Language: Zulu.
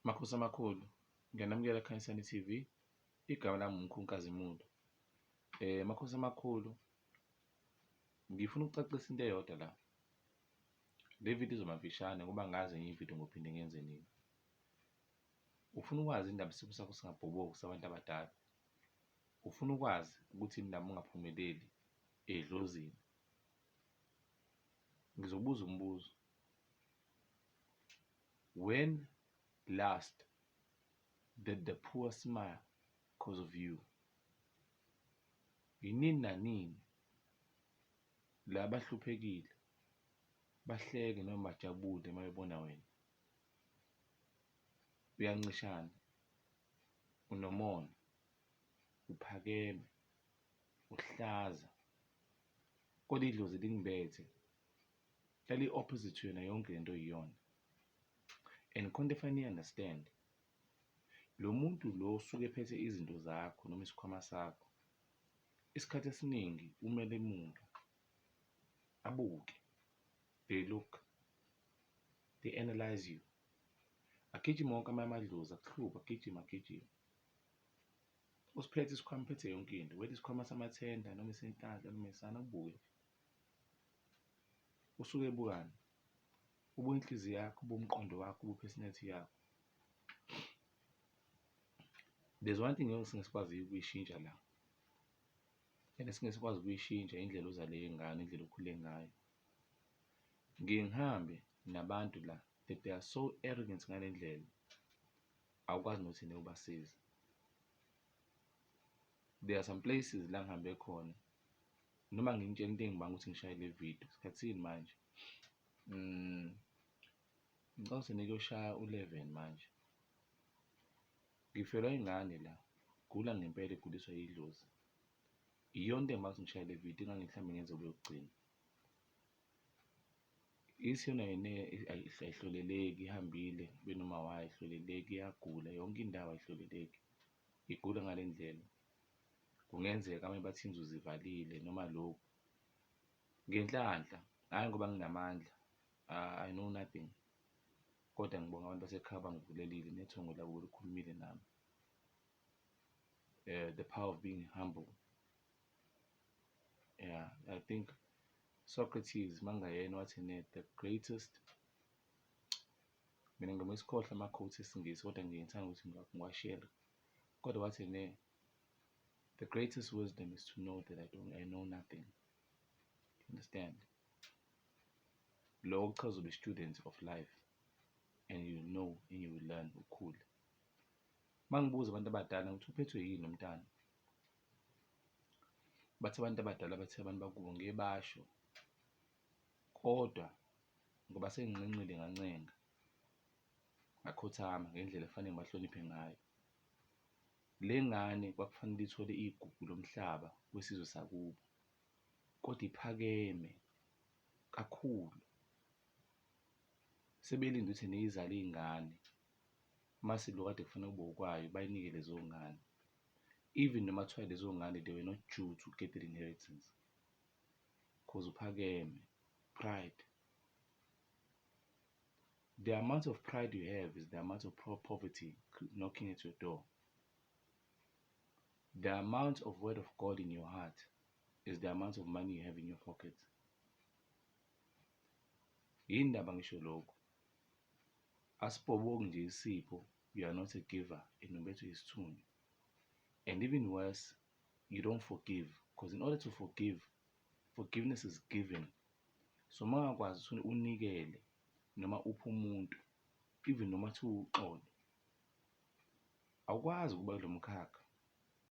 Makhosi amakhulu, ngiyanamukela Khanyisani TV. Igama lami uMkhulu Nkazimulo. Makhosi amakhulu, ngifuna ukucacisa into eyodwa la. Le video izoba mfishane ngoba ngazi enye ividiyo ngophinde ngenze nini. Ufuna ukwazi indaba isipho sakho singabhoboki sabantu abadala. Ufuna ukwazi ukuthi indaba ungaphumeleli edlozini. Ngizobuza umbuzo. When last did the poor smile cause of you? Yinini nanini la bahluphekile bahleke noma bajabule uma bebona wena. Uyancishana, unomona, uphakeme, uhlaza, kodwa idlozi lingibethe lali-opposite yona yonke lento oyiyona. And khona into efanele i-understand, lo muntu lo osuke ephethe izinto zakho noma isikhwama sakho, isikhathi esiningi umele emuva abuke, they look, they analyze you. Agijime wonke amanye amadlozi akuhluphe, agijime agijime. Usiphethe isikhwama, uphethe yonke into, whether isikhwama samathenda noma esenhlanhla noma esana, akubuke nje. Usuke ebukani? Ubuka inhliziyo yakho, ubuka umqondo wakho, ubuka i-personality yakho. There's one thing esingesikwaziyo ukuyishintsha la, and esingeke sikwazi ukuyishintsha indlela ozaleke ngayo nendlela okhule ngayo. Ngiye ngihambe nabantu la that they are so arrogant ngale ndlela, awukwazi nokuthi ene ubasize. There are some places la ngihambe khona, noma nginitshela into engibanga ukuthi ngishaye le video, sikhathini manje? Ngicabanga ukuthi sekuyoshaya u-11 manje. Ngifelwa ingane la, gula ngempela iguliswa yidlozi. Iyona into engibanga ukuthi ngishaye le video ingange mhlawumbe ngenze kube yokugcina. Ithi yona yena ayihloleleki ihambile benoma wayo ayihloleleki iyagula yonke indawo ayihloleleki. Igula ngale ndlela. Kungenzeka abanye bathi inzuzi ivalile noma lokhu. Ngenhlanhla, hhayi ngoba nginamandla, I know nothing. Kodwa ngibonga abantu basekhaya bangivulelile nethongo labo likhulumile nami. The power of being humble. Yeah, I think Socrates mangayena wathi ne the greatest, mina ngoma isikhohlwa ama-quotes esiNgisi kodwa ngiyethanda ukuthi ngiwashere. Kodwa wathi ne the greatest wisdom is to know that I know nothing. You understand? Lokho kuchaza ube student of life and you know and you will learn ukhule. Mangibuza abantu abadala ukuthi uphethwe yini umntana, bathi abantu abadala bathi abantu bakubo ngeke basho, kodwa ngoba sengincenxile ngancenga ngakhothama ngendlela efanele ngibahloniphe ngayo. Le ngane kwakufanele ithole igugu lomhlaba wesizwe sakubo, kodwa iphakeme kakhulu. Sebelinde ukuthi neyizale iy'ngane, mase lo kade kufanele kube okwayo bayinike lezo ngane. Even noma kuthiwa lezo ngane they were not due to get the inheritance, cause uphakeme, pride. The amount of pride you have is the amount of poverty knocking at your door. The amount of word of God in your heart is the amount of money you have in your pocket. Yini ndaba ngisho lokhu? Asibhoboki nje isipho, you are not a giver and ubethwe isithunywa. And even worse, you don't forgive, because in order to forgive, forgiveness is given. So uma ungakwazi ukuthi unikele noma uphe umuntu, even noma kuthiwa uxolo, awukwazi ukuba kulo mkhakha.